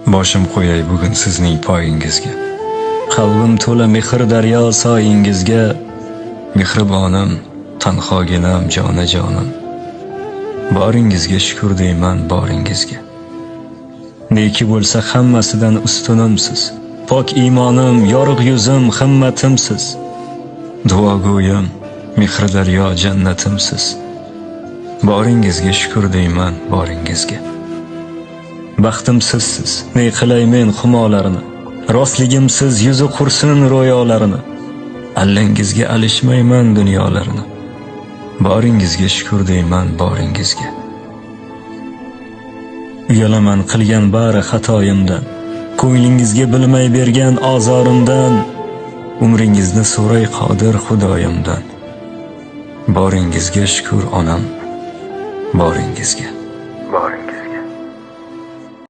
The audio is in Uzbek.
Boshim qo'yay bugun sizning poyingizga. Qalbim to'la mehr daryo soyingizga. Mehribonim, tanhoginam, jonajonim. Boringizga shukur deyman, boringizga. Neki bo'lsa hammasidan ustunimsiz. Pok iymonim, yorug' yuzim, himmatimsiz. Duogo'yim, mehri daryo jannatimsiz. Boringizga shukur deyman, boringizga. Baxtim sizsiz, ne qilay men xumolarini. Rostligimsiz yuzi qursin ro'yolarini. Allangizga alishmayman dunyolarini. Boringizga shukur deyman, boringizga. Uyalaman qilgan bari xatoyimdan. Ko'nglingizga bilmay bergan ozorimdan. Umringizni so'ray qodir Xudoyimdan. Boringizga shukur onam, boringizga.